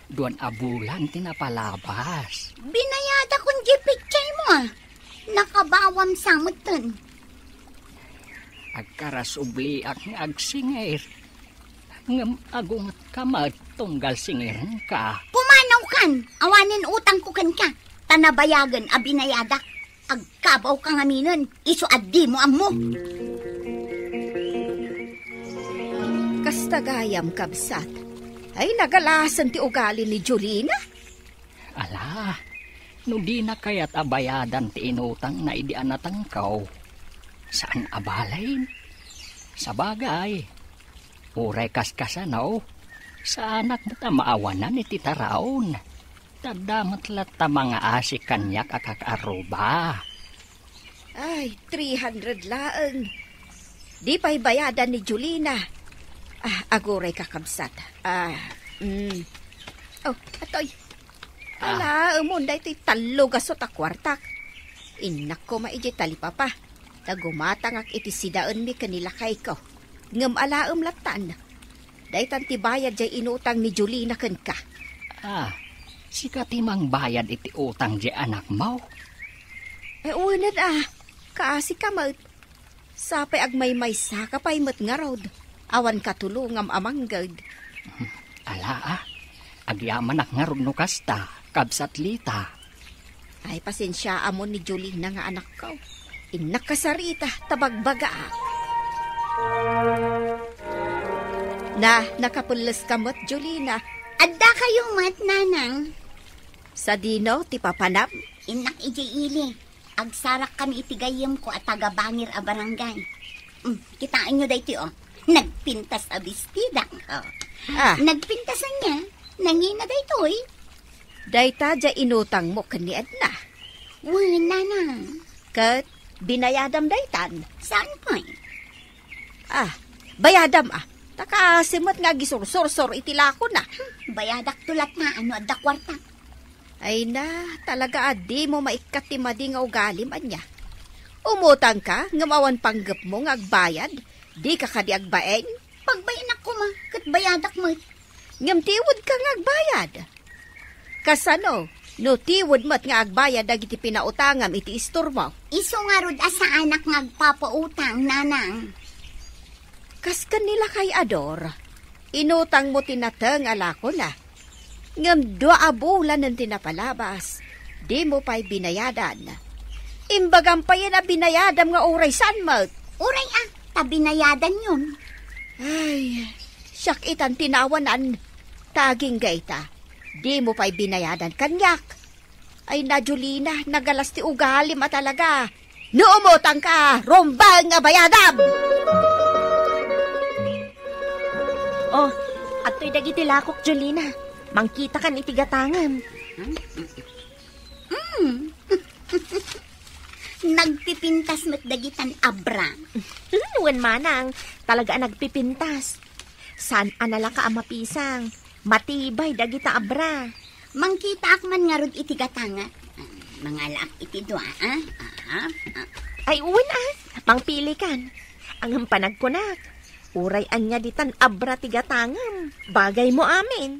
Duan a bulan ti napalabas. Binayadakon diay petsaymo, a. Nakabawam sa metten. Agkarasubliak nga agsingir. Ngem agungetka met tunggal singirenka. Pumanawkan! Awanen utangko kenka, ta nabayagen a binayadak. Agkabawka ngaminen, isu a dimo ammo. Kasta gayam, kabsat. Ay, nagalasen ti ugali ni Julina. Ala, no dina kayat a bayadan ti inutangna idi a natengko, saan a balin. Sabagay, uray kaskasano, saanak met a maawanan iti taraon. Ta adda met latta mangaasi kaniak a kakaarruba. Ay, three hundred laeng. Di pay bayadan ni Julina. Ah, aguray, kakabsat. Ah, mm. Oh, atoy. Ah. Alaemon daytoy tallo a saut a kuartak. Innak koma idiay talipapa. Ta gumatangak iti sidaenmi ken ni lakayko. Ngem alaem lattan. Daytan ti bayad diay inutang ni Julina kenka. Ah, sika ti mangbayad iti utang diay anakmo? Eh, wen a, kaasika met. Sapay agmaymaysaka pay met ngarud. Awan katulongam a mangged. Ala, a. Agyamanak ngarud no kasta, kabsat Lita. Ay, pasensiaamon ni Julina nga anakko. Innak kasarita, ta bagbagaak. Na, nakapelleska met, Julina. Adda kayo met, Nanang. Sadino ti papanam? Innak idiay ili. Agsarak kami iti gayyemko a taga-Bangir a barangay. Mm, kitaenyo daytoy, oh. Nagpintas a bestidak, oh. Ah. Nagpintas ania. Nangina daytoy. Dayta diay inutangmo ken ni Edna. Wen, Nanang. Ket binayadam daytan? Saan pay? Ah, bayadam, ah. Ta kaasi met nga agisursursor iti lakona. Hmm, bayadakto latta no adda kuarta. Ay na, talaga a dimo maikkat ti madi nga ugalim, ania. Umutangka, ngem awan panggepmo nga agbayad? Dika kadi agbain? Pagbainnak koma, ket bayadak met. Ngem tiwedka nga agbayad. Kasano, no tiwed met nga agbayad dagiti pinautangam iti istormo? Isu ngarud a saanak nga agpapautang, Nanang. Kas ken ni Lakay Ador, inutangmo ti nateng a lakona. Ngem dua a bulanen ti napalabas, dimo pay binayadan. Imbagam payen a binayadam nga uray saan met. Uray a, ta binayadanyon. Ay, siak itan ti naawanan. Ta agingga ita, dimo pay binayadan kaniak. Ay na, Julina, nagalas ti ugalim a talaga. No umutangka, rumbeng a bayadam! Oh, adtoy dagiti lakok, Julina. Mangkitakan iti gatangem. Hmm. Nagpipintas met dagitan abra. Wen manang, talaga a nagpipintas. Saan a nalaka a mapisang. Matibay dagita abra. Mangkitaak man ngarud iti gatanga. Mangalaak iti dua, a? Aha, a. Ay, wen a. Mangpilikan. Ngem panagkunak, Uray ania ditan abra ti gatangem. Bagay mo amin.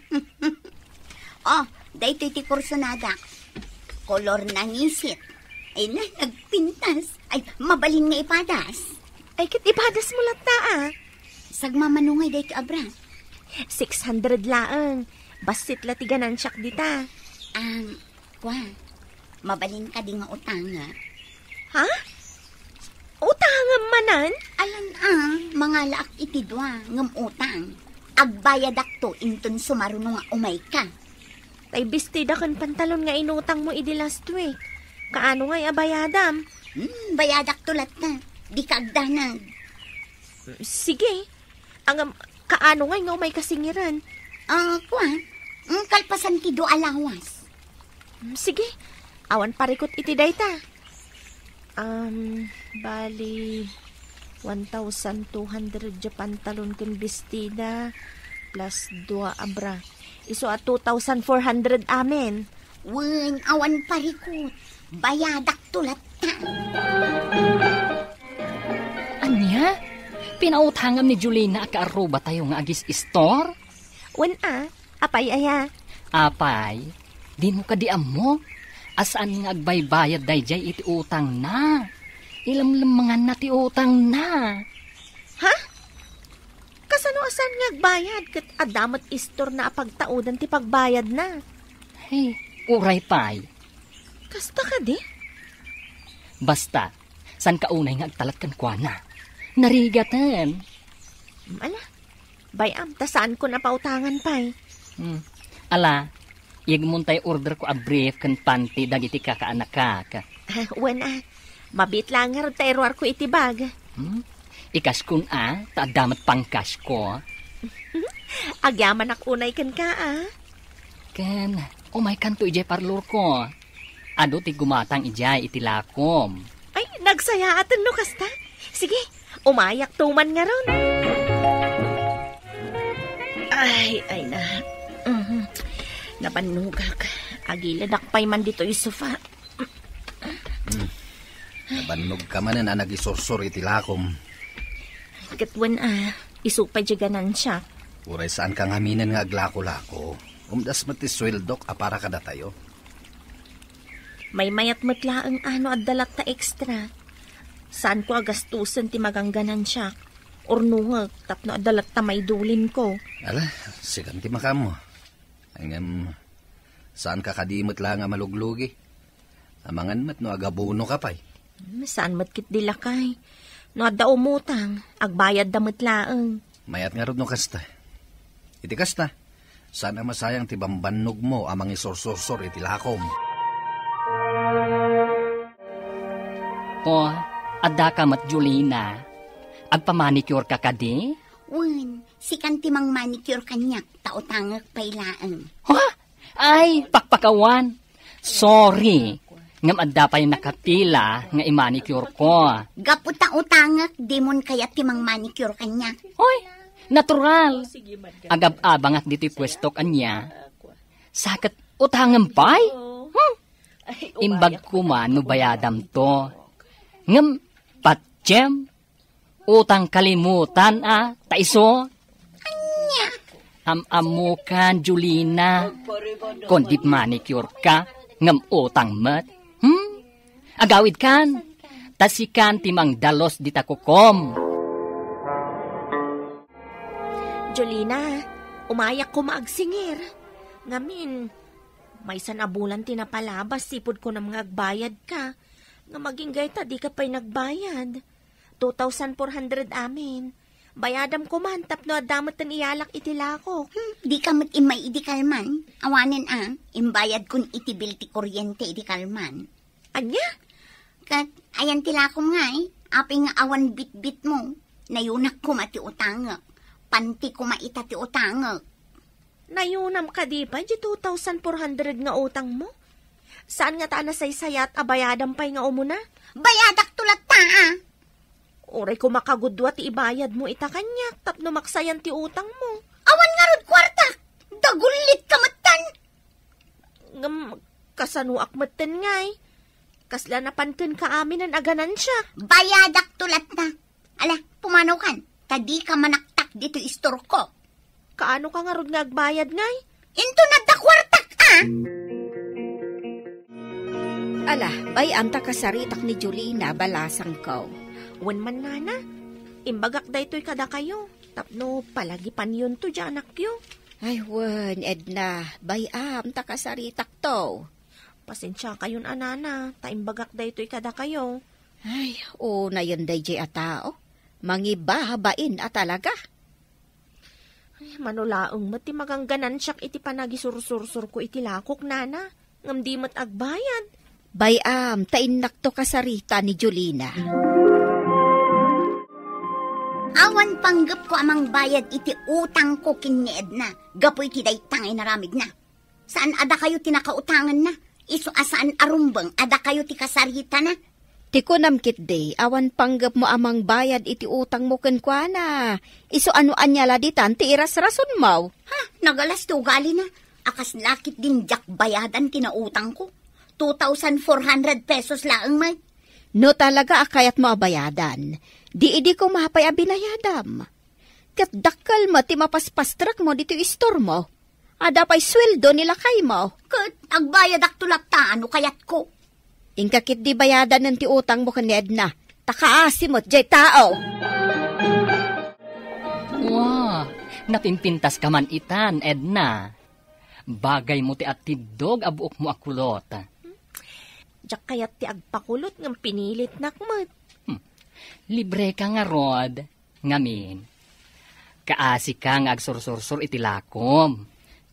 Oh, daytoy ti kursonadak. Kolor nangisit. Ay na, nagpintas. Ay, mabalin nga ipadas. Ay, ket ipadas mo latta, ah. Sagmamano ngay daytoy abra? Six hundred laeng. Bassit la ti ganansiak dita. Ang, kwa, mabalin kadi nga utanga? Ha? Utangem manen? Alan a, mangalaak iti dua, ngem utang. Agbayadakto inton sumaruno nga umayka. Tay bestida ken pantalon nga inutang mo idi last week. Kaano ngay a bayadam? Hmm, bayadakto latta. Dika agdanag. Sige. Ngem, kaano ngay nga umayka singiren? Ah, kua. Hmm, kalpasan ti dua a lawas. Hmm, sige. Awan parikut iti dayta. Um, bali, one thousand two hundred ya pantalon ken bestida, plus dua a bra. Isu a two thousand four hundred amin. Wen, awan parikut. Bayadakto latta. Ania? Pinautangam ni Julina a kaarrubatayo nga agis-istor? Wen a, apay aya? Apay, dimo kadi ammo a saan nga agbaybayad daydiay iti utangna? Ilemlemmenganna ti utangna. Ha? Kasano a saan nga agbayad ket adda met istorna a pagtaudan ti pagbayadna? Hey, uray pay. Kasta kadi? Basta, saan ka unay nga agtalat kenkuana? Narigaten. Ala, bay-am, ta saanko a pautangan pay. Hmm. Ala, iyegmon tay order ko a brief ken panty dagiti kakaanakak. Ah, wen a, mabiit laeng ngarud ta iruarko iti bag. Hmm? Ikaskon a, ta adda met pangkasko. Agyamanak unay kenka, a. Ken, umaykanto idiay parlorko. Adu ti gumatang idiay iti lakom. Ay, nagsayaaten no kasta. Sige, umayakto man ngarud. Ay, ay na. Mhm. Nabannogak. Agilidak pay man ditoy sofa. Hmm. Nabannogka manen a nagisursor iti lakom. Ket wen a, isu pay diay ganansiak. Uray saanka ngaminen nga aglako-lako. Umdas met ti sueldok a para kadatayo. Maymayat met laeng a no adda latta extra. Saanko a gastusen ti maganganansiak. Urnongek tapno adda latta maidulinko. Ala, sikan ti makaammo. Ngem, saanka kadi met laeng a maluglugi? Amangan met no agabonoka pay. Hmm, saan met ketdi lakay. No adda umutang, agbayadda met laeng. Mayat ngarud no kasta. Iti kasta, saan a masayang ti bambannogmo a mangisursursor iti lakom. O, addaka met, Julina. Agpamanicure ka kadi? Wen, sikan ti mangmanicure kaniak, ta utangek pay laeng. Ha? Ay, pakpakawan. Sorry. Ngem adda pay nakapila nga imanicure ko. Gapu ta utangek, dimon kayat ti mangmanicure kaniak. Hoy, natural. Agab-abangak ditoy puesto kaniak. Sa ket utangem pay? Hmm. Imbag koma no bayadamto. Ngem, patiem, utang kalimutan a, ta isu? Ania? Am-ammokan, Julina. Kon di manicure ka, ngem utang met. Hmm? Agawidkan. Ta sikan ti mangdalus dita kukom. Julina, umayak koma agsingir. Ngamin, maysan a bulan ti napalabas, sipud kunam nga agbayad ka. Nga maging gayta, di ka pay nagbayad. Two thousand four hundred amin. Bayadam koman tapno adda met ti iyalak iti lakok. Hmm, di ka met immay idi kalman. Awanen a, imbayad kon iti bill ti kuryente idi kalman. Ania? Ket, ayan ti lakom ngay, apay nga awan bitbit mo. Nayunak koma ti utangek. Panti koma ita ti utangek. Nayunam kadi pay di two thousand four hundred nga utang mo? Saan nga ta a nasaysayat a bayadam pay nga umuna? Bayadak to latta, a. Uray ko makagudua ti ibayad mo ita kaniak tapno maksayan ti utang mo. Awan ngarud kuartak! Dagullit ka metten! Ngem, kasanoak metten ngay? Kasla napan kenka aminen a ganansia. Bayadak to latta. Ala, pumanaw kan, ta di ka manak ditoy istorko. Kaano ka ngarud nga agbayad, ngay? Inton adda kuartak, a? Ala, bay-am ta kasaritak ni Jolina, balasangko. Wen man, nana, imbagak daytoy kadakayo, tapno palagipanyonto diay anakyo. Ay, wen, Edna, bay-am ta kasaritakto. Pasensiakayon a, nana, ta imbagak daytoy kadakayo. Ay, unayen daydiay a tao. Mangibabain a talaga. Ay, mano laeng met ti magangganansiak iti panagisursursurko iti lakok, nana, ngem di met agbayad. Bay-am, ta innakto kasarita ni Jolina. Awan panggepko a mangbayad iti utangko ken ni Edna gapu iti dayta nga inaramidna. Saan a dakayo ti nakautanganna, isu a saan a rumbeng a dakayo ti kasaritana. Ti kunam ketdi, awan panggepmo a mangbayad iti utangmo kenkuana. Isu a no ania la ditan ti irasrasonmo. Ha, nagalas ti ugalina. A kasla ketdin diak bayadan ti nautangko. Two thousand four hundred pesos laeng met. No talaga a kayatmo a bayadan, di idi koma pay a binayadam. Ket dakkel met ti mapaspastrekmo ditoy istormo. Adda pay sueldo ni lakaymo. Ket agbayadakto latta no kayatko. Inka ketdi bayadanen ti utangmo ken ni Edna, ta kaasi met diay tao. Wa, napimpintaska man itan, Edna. Bagaymo ti atiddog a buokmo a kulot. Diak kayat ti agpakulot ngem pinilitnak met. Hmm. Libreka ngarud. Ngamin, kaasika nga agsursursor iti lakom,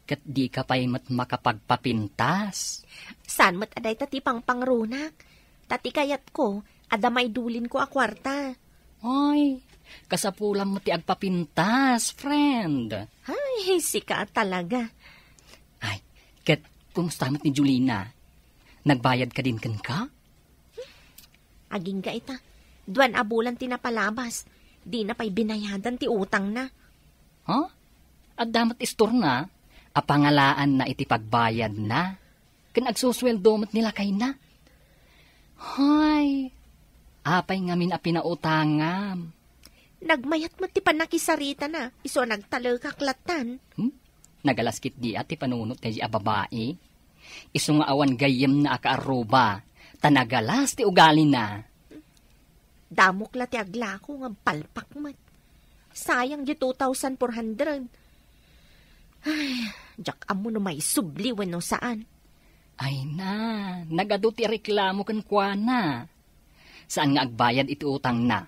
ket dika pay met makapagpapintas. Saan met a dayta ti pangpangrunak? Ta ti kayatko, adda maidulinko a kuarta. Ay, kasapulam met ti agpapintas, friend. Ay, sika talaga. Ay, ket kumusta met ni Jolina? Nagbayad kadin kenka? Agingga ita. Duan a bulan ti napalabas. Dina pay binayadan ti utangna. Ha? Adda met istorna a pangalaanna iti pagbayadna. Ken agsusueldo met ni lakayna. Hay, apay ngamin a pinautangam? Nagmayat met ti pannakisaritana, isu a nagtalekak lattan. Hmm? Nagalas ketdi a ti panunot daydi a babai. Isu nga awan gayyemna a kaarruba, ta nagalas ti ugalina. Damok la ti aglako ngem palpak met. Sayang di two thousand four hundred. Ay, diak ammo no maisubli wenno saan. Ay na, nagadu ti reklamo kenkuana. Saan nga agbayad iti utangna.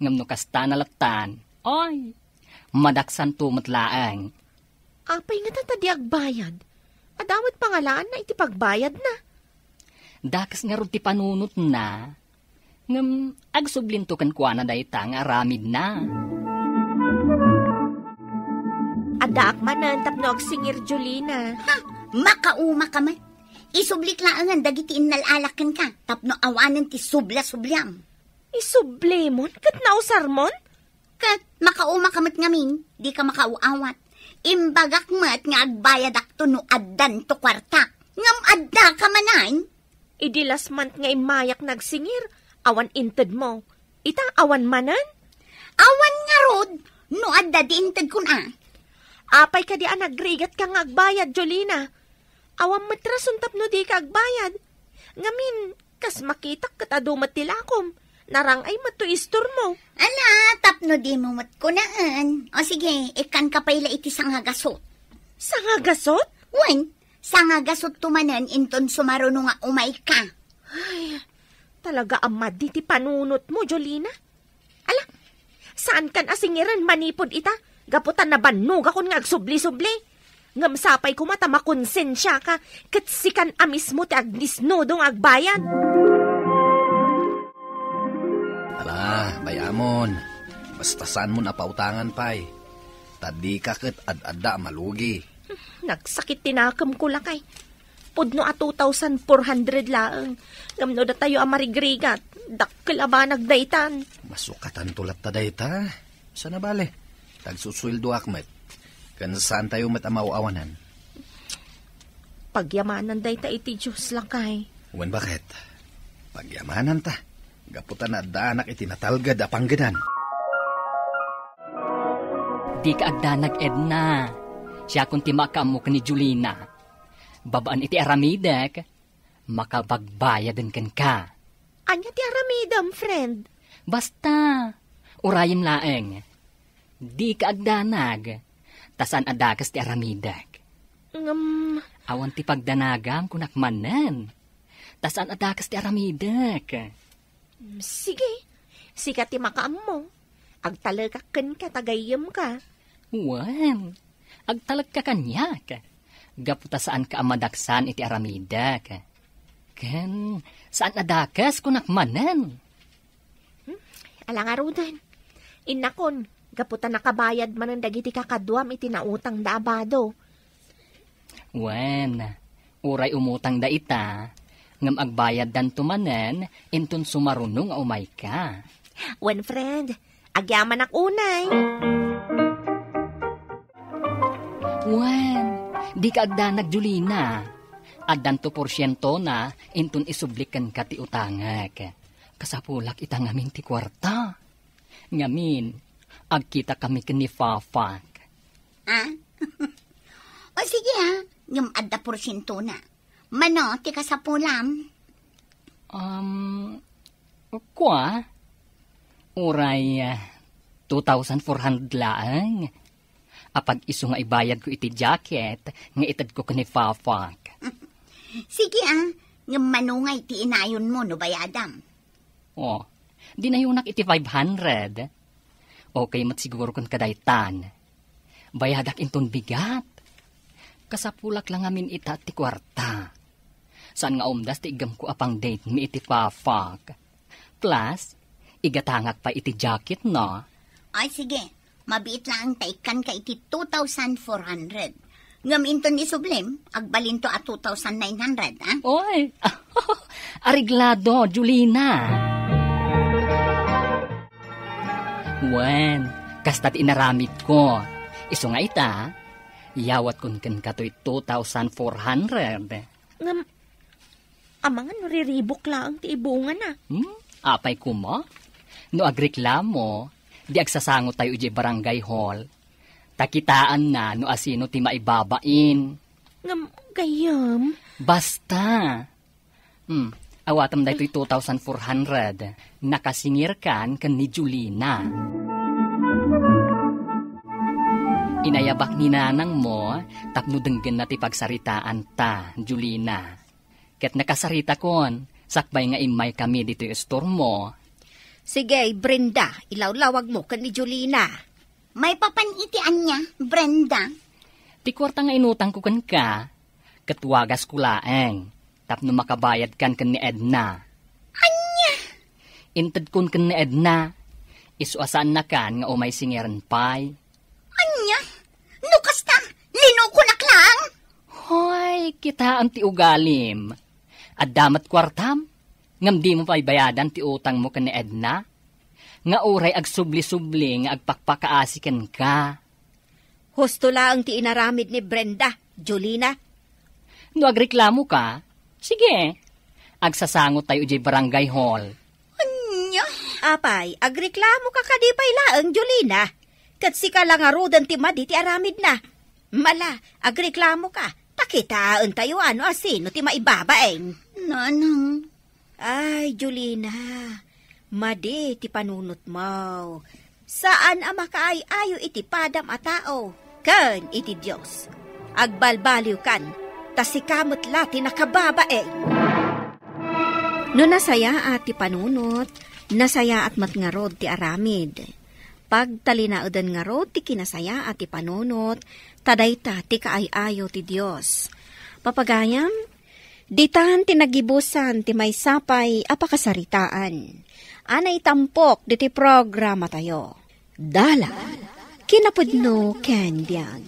Ngem no kasta na lattan, ay, madaksanto met laeng. Apay ngata ta di agbayad? Adda met pangalaanna iti pagbayadna. Dakes ngarud ti panunotna. Ngem agsublinto kenkuana dayta nga aramidna. Addaak manen tapno agsingir, Jolina. Ha! Makauma ka met. Isublik laengen dagiti innal-alak kenka tapno awanen ti subla-subliam. Isublimon ket nausarmon? Ket makauma ka met ngamin, dika makaaw-awat. Imbagak met nga agbayadakto no addanto kuartak. Ngem addaka manen? Idi last month nga immayak nagsingir, awan intedmo. Ita, awan manen? Awan ngarud, no adda di intedkon a. Apay kadi a nagrigatka nga agbayad, Jolina? Awan met rason tapno dika agbayad. Ngamin, kas makitak ket adu met ti lakom. Narang-ay met to istormo. Ala, tapno dimo met kunaen. O sige, ikkanka pay la iti sangagasot. Sangagasot? Wen, sangagasot to manen inton sumaruno nga umayka. Ay, talaga a madi ti panunotmo, Jolina. Ala, saankan a singiren manipud ita, gapu ta nabannogakon nga agsubli-subli. Ngem sapay koma ta makonsensiaka, ket sikan a mismo ti agnisnudo nga agbayad. Ala, bay-amon, basta saanmon a pautangan pay. Ta dika ket ad-adda a malugi. Nagsakit ti nakemko, lakay. Pudno a two thousand four hundred laeng. Ngem no datayo a marigrigat, dakkel a banag daytan. Masukatanto latta dayta. Sana bale, tagsusueldoak met. Ken saantayo met a maaw-awanan. Pagyamanan dayta iti Dios, lakay. Wen, baket? Pagyamananta. Gapu ta naaddaanak iti natalged a panggedan. Dika agdanag, Edna. Siakon ti makaammo ken ni Julina. Babaen iti aramidek, makapagbayaden kenka. Ania ti aramidem, friend? Basta, urayem laeng. Dika agdanag, ta saan a dakes ti aramidek. Ngem, awan ti pagdanagam, kunak manen. Ta saan a dakes ti aramidek. Mm, sige, sika ti makaammo. Agtalekak kenka ta gayyemka. Wen, agtalekka kaniak. Gapu ta saanka a madaksan iti aramidek. Ken, saan a dakes, kunak manen. Hmm, ala ngaruden. Innakon, gapu ta nakabayad manen dagiti kakaduam iti nautangda a bado. Wen, uray umutangda ita, ngem agbayaddanto manen inton sumaruno nga umayka. Wen, friend, agyamanak unay. Wen, dika agdanag, Julina. Addanto porsientona inton isublik kenka ti utangek. Kasapulak ita ngamin ti kuarta. Ngamin, agkitakami ken ni Fafak. Ah? O sige, ah. Ngem adda porsientona. Mano ti kasapulam? Um, kua? Uray, ah, two thousand four hundred laeng. Apag isu nga ibayadko iti jacket nga itedko ken ni Fafak. Sige, ah. Ngem mano ngay ti inayonmo no bayadam? Oh, dinayonak iti five hundred. Okay met siguro ken kadaytan. Bayadak inton bigat. Kasapulak la ngamin ita ti kuarta. Saan nga umdas ti iggemko a pang-date mi iti Fafak. Plus, igatangak pay iti jacket, no? Ay, sige. Mabiit laeng ta ikkanka iti two thousand four hundred. Ngem inton isublim, agbalinto a two thousand nine hundred, ah? Oy! Areglado, Julina! Wen, kasta ti inaramidko. Isu nga ita, yawatkon kenka toy two thousand four hundred. Ngem, amangan no riribok laeng ti ibungana. Hmm? Apay koma? No agreklamo, di agsasangotayo idiay barangay hall. Ta kitaenna no asino ti maibabain. Ngem, gayyem? Basta. Hmm, awatem daytoy two thousand four hundred. Nakasingirkan ken ni Julina. Inayabak ni nanangmo tapno denggenna ti pagsaritaanta, Julina. Ket nakasaritakon, sakbay nga immaykami ditoy istormo. Sige, Brenda, ilawlawagmo ken ni Julina. Maipapan iti ania, Brenda? Ti kuarta nga inutangko kenka, ket wagasko laeng, tapno makabayadkan ken ni Edna. Ania? Intedkon ken ni Edna, isu a saannakan nga umay singeren pay. Ania? No kasta, linukonak laeng? Hoy, kitaem ti ugalim. Adda met kuartam, ngem dimo pay bayadan ti utangmo ken ni Edna? Nga uray agsubli-subli nga agpakpakaasi kenka. Husto laeng ti inaramid ni Brenda, Julina. No agreklamoka, sige. Agsasangotayo idiay barangay hall. Ania? Apay, agreklamoka kadi pay laeng, Julina? Ket sika la ngaruden ti madi ti aramidna. Mala, agreklamoka, ta kitaentayo no asino ti maibabain. Nanang. Ay, Julina, madi ti panunotmo. Saan a makaay-ayo iti padam a tao ken iti Dios. Agbalbaliwkan, ta sika met la ti nakababain. No nasayaat ti panunot, nasayaat met ngarud ti aramid. Pagtalinaeden ngarud ti kinasayaat ti panunot, ta dayta ti kaay-ayo ti Dios. Papagayam, ditan ti nagibusan ti maysa pay a pakasaritaan a naitampok ditoy programatayo. Dalan, kinapudno ken biag.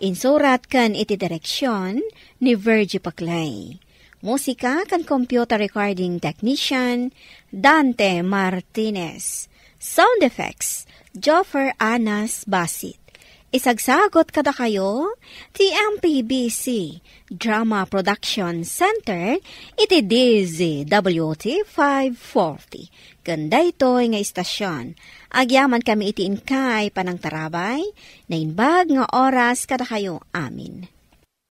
Insurat ken iti direksion ni Virgie Paclay. Musika ken computer recording technician, Dante Martinez. Sound effects, Joffer Anas Basit. Isagsagot kadakayo ti M P B C Drama Production Center iti D Z W T five forty. Ken daytoy nga istasyon, agyaman kami iti inkay panangtarabay, naimbag nga oras kadakayo amin.